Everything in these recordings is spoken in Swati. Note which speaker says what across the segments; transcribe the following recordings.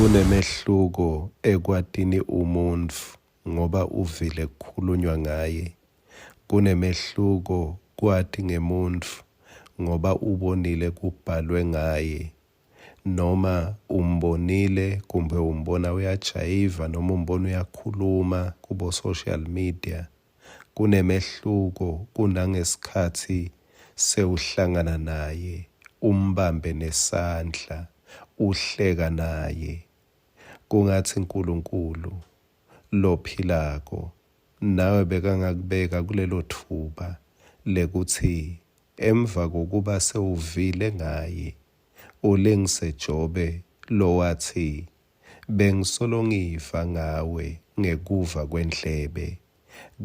Speaker 1: Kunemehluko ekwatini umuntfu ngoba uvile kukhulunywa ngaye. Kunemehluko kwati ngemuntfu ngoba ubonile kubhalwe ngaye noma umbonile kumbe umbona uyajayiva noma umbona uyakhuluma kubo-social media. Kunemehluko kunangesikhatsi sewuhlangana naye, umbambe nesandla, uhleka naye. Kungatsi Nkulunkulu lophilako nawe bekangakubeka kulelo thuba lekutsi emva kokuba sewuvile ngaye, ulingise Jobe lowatsi, Bengisolo ngiva ngawe ngekuva kwendlebe,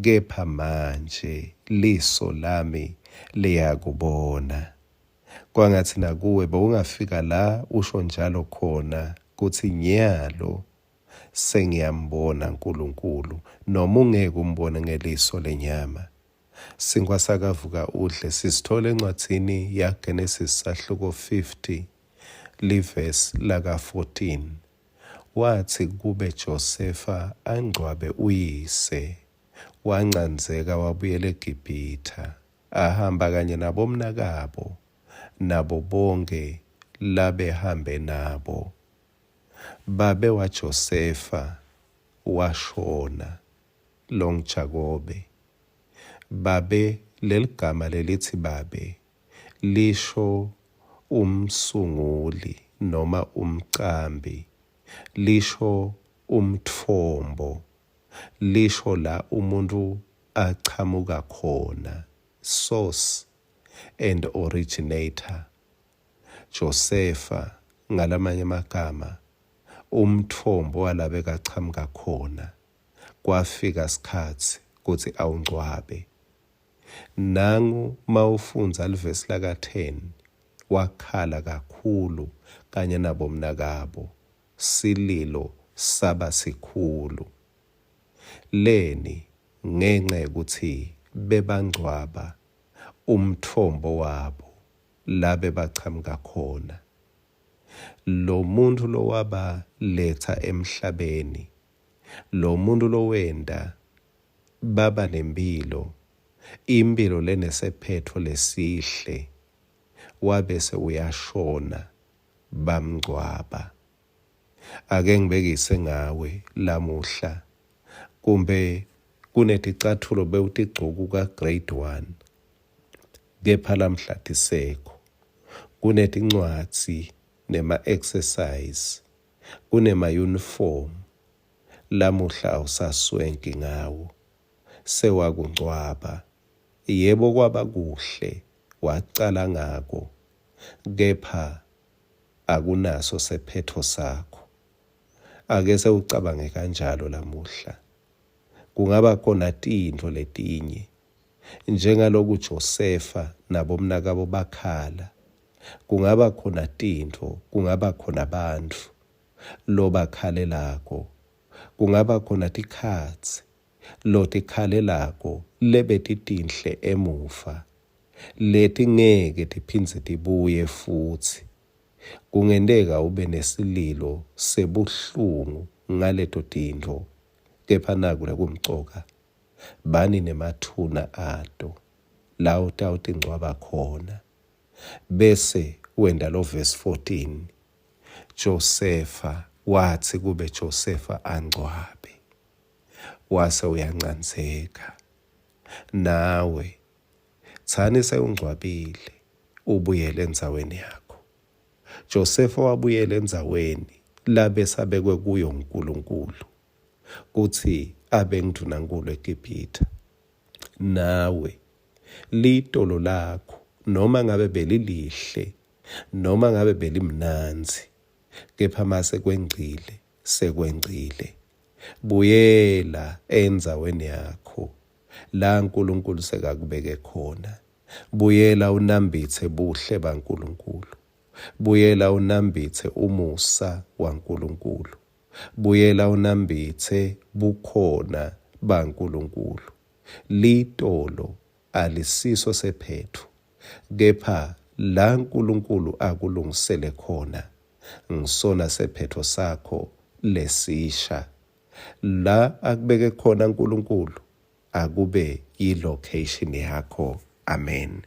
Speaker 1: kepha manje liso lami liyakubona. Kwangatsi nakuwe bewungafika la usho njalo khona kutsi nyalo sengiyambona Nkulunkulu, noma ungeke umbone ngeliso lenyama. Sinkwa sakavuka udle sisithola encwadzini yaGenesis sahluko 50 livesi laka-14. Watsi kube Josefa angcwabe uyise, wancandzeka wabuyela eGibhithe, ahamba kanye nabomnakabo nabo bonkhe labehambe nabo. Babe waJosefa washona, longuJakobe. Babe, leligama lelitsi babe lisho umsunguli noma umcambi, lisho umtfombo, lisho la umuntfu achamuka khona, source and originator. Josefa, ngalamanye emagama, umtfombo walabekachamuka khona, kwafika sikhatsi kutsi awungcwabe. Nangu mawufundza livesi laka 10 wakhala kakhulu kanye nabomnakabo, sililo saba sikhulu. Leni? Ngenca yekutsi bebangcwaba umtfombo wabo la bebachamuka khona. Lomuntfu lowabaletsa emhlabeni, lomuntfu lowenta baba nemphilo, imphilo lenesephetfo lesihle, wabese uyashona, bamngcwaba. Ake ngibekise ngawe lamuhla, kumbe kuneticatfulo bewutigcoka uka-grade one, kepha lamhla tisekho. Kunetincwadzi nema-exercise, kunema-uniform, Lamuhla awusaswenki ngawo, sewakungcwaba. Yebo kwaba kuhle wacala ngako, kepha akunaso sephetfo sakho. Ake sewucabange kanjalo lamuhla. Kungaba khona tintfo letinye, njengaloku Josefa nabomnakabo bakhala, kungaba khona tintfo, kungaba khona bantfu lobakhalelako. Kungaba khona tikhatsi lotikhalelako lebetitinhle emuva, letingeke tiphindze tibuye futsi. Kungenteka ube nesililo sebuhlungu ngaleto tintfo, kepha naku lekumcoka, bani nemathuna ato la utawutingcwaba khona. Bese wenta lovesi 14 Josefa watsi kube Josefa angcwabe, wase uyancandzeka. Nawe, tsani sewungcwabile, ubuyele endzaweni yakho. Josefa wabuyela endzaweni labesabekwe kuyo nguNkulunkulu kutsi abe ngundvunankhulu eGibhithe. Nawe, litolo lakho noma ngabe belilihle Noma ngabe belimnandzi, kepha mase kwengcile, sekwengcile. Buyela endzaweni yakho la Nkulunkulu sekakubeke khona. Buyela unambitse buhle baNkulunkulu. Buyela unambitse umusa waNkulunkulu. Buyela unambitse bukhona baNkulunkulu. Litolo alisiso sephetfo, kepha la Nkulunkulu akulungisele khona, Ngisona sephetfo sakho lesisha. La akubeke khona uNkulunkulu akube yi-location yakho. Amen.